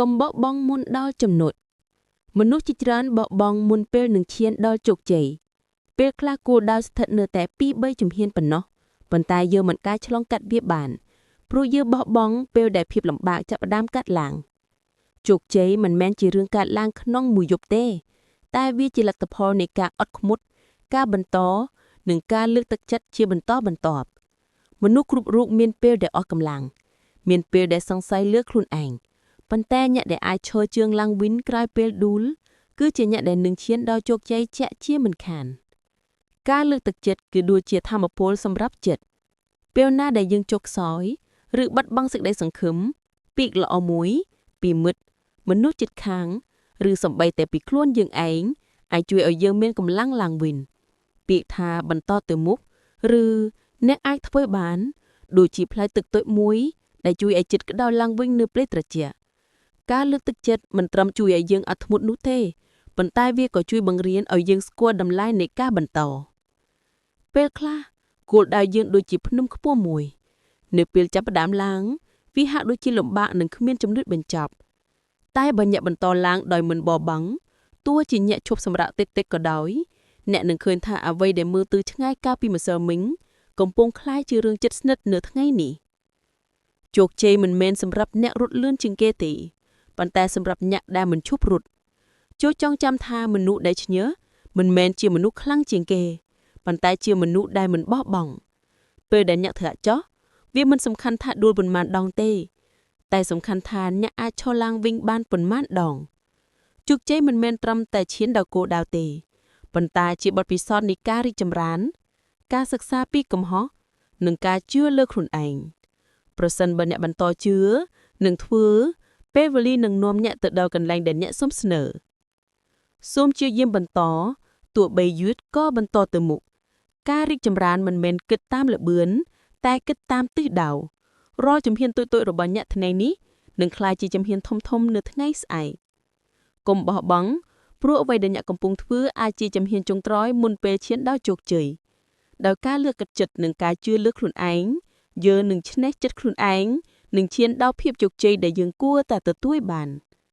កុំបោះបង់មុនដល់ចំណុចមនុស្សជាច្រើនបោះបង់មុនពេលនឹងឈានដល់ជោគជ័យពេលខ្លះគោលដៅស្ថិតនៅតែ2 3ជំហានប៉ុណ្ណោះប៉ុន្តែយើងមិនអាចឆ្លងកាត់វាបានព្រោះយើងបោះបង់ពេលដែលភាពលំបាកចាប់ផ្ដើមកាត់ឡើងជោគជ័យមិនមែនជារឿងកើតឡើងក្នុងមួយយប់ទេ តែវាជាលទ្ធផលនៃការអត់ធ្មត់ការបន្តនិងការលើកទឹកចិត្តជាបន្តបន្ទាប់មនុស្សគ្រប់រូបមានពេលដែលអស់កម្លាំងមានពេលដែលសង្ស័យលើខ្លួនឯងប៉ុន្តែអ្នកដែលអាចឈរជើងឡើងវិញក្រោយពេលដួលគឺជាអ្នកដែលនឹងឈានដល់ជោគជ័យជាក់ជាមិនខានការលើកទឹកចិត្តគឺដូចជាថាមពលសម្រាប់ចិត្តពេលណាដែលយើងចុះខ្សោយឬបាត់បង់សេចក្តីសង្ឃឹមពាក្យល្អមួយពីមិត្តមនុស្សជិតខាងឬសូម្បីតែពីខ្លួនយើងឯងអាចជួយឲ្យយើងមានកម្លាំងឡើងវិញពាក្យថាបន្តទៅមុខឬអ្នកអាចធ្វើបានដូចជាផ្លែទឹកតូចមួយដែលជួយឲ្យចិត្តក្តៅឡើងវិញនៅពេលត្រជាក់ការលើកទឹកចិត្តមិនត្រឹមជួយឲ្យយើងអត់ធ្មត់នោះទេប៉ុន្តែវាក៏ជួយបង្រៀនឲ្យយើងស្គាល់តម្លៃនៃការបន្តពេលខ្លះគោលដៅយើងដូចជាភ្នំខ្ពស់មួយនៅពេលចាប់ផ្ដើមឡើងវាហាក់ដូចជាលំបាកនិងគ្មានចំណុចបញ្ចប់តែបើអ្នកបន្តឡើងដោយមិនបបង់ទោះជាអ្នកឈប់សម្រាកតិចៗក៏ដោយអ្នកនឹងឃើញថាអ្វីដែលមើលទៅឆ្ងាយកាលពីម្សិលមិញកំពុងក្លាយជារឿងជិតស្និទ្ធនៅថ្ងៃនេះជោគជ័យមិនមែនសម្រាប់អ្នករត់លឿនជាងគេទេប៉ុន្តែសម្រាប់អ្នកដែលមិនឈប់រត់ចូលចងចាំថាមនុស្សដែលឈ្នះមិនមែនជាមនុស្សខ្លាំងជាងគេប៉ុន្តែជាមនុស្សដែលមិនបោះបង់ពេលដែលអ្នកធ្លាក់ចុះវាមិនសំខាន់ថាដួលប៉ុន្មានដងទេ តែសំខាន់ថាអ្នកអាចឈរឡើងវិញបានប៉ុន្មានដងជោគជ័យមិនមែនត្រឹមតែឈានដល់គោលដៅទេប៉ុន្តែជាបទពិសោធន៍នៃការរីកចម្រើន ការសិក្សាពីកំហុសនិងការជឿលើខ្លួនឯងប្រសិនបើអ្នកបន្តជឿនិងធ្វើពេលវេលានឹងនាំអ្នកទៅដល់កន្លែងដែលអ្នកសុំស្នើសូមព្យាយាមបន្តទោះបីយឺតក៏បន្តទៅមុខការរីកចម្រើនមិនមែនគិតតាមល្បឿនតែគិតតាមទិសដៅរាល់ជំហានតូចៗរបស់អ្នកថ្ងៃនេះនឹងក្លាយជាជំហានធំៗនៅថ្ងៃស្អែកកុំបោះបង់ព្រោះអ្វីដែលអ្នកកំពុងធ្វើអាចជាជំហានចុងក្រោយមុនពេលឈានដល់ជោគជ័យដោយការលើកទឹកចិត្តនិងការជឿលើខ្លួនឯងយើងនឹងឈ្នះចិត្តខ្លួនឯងនិងឈានដល់ភាពជោគជ័យដែលយើងគួរតែទទួលបាន។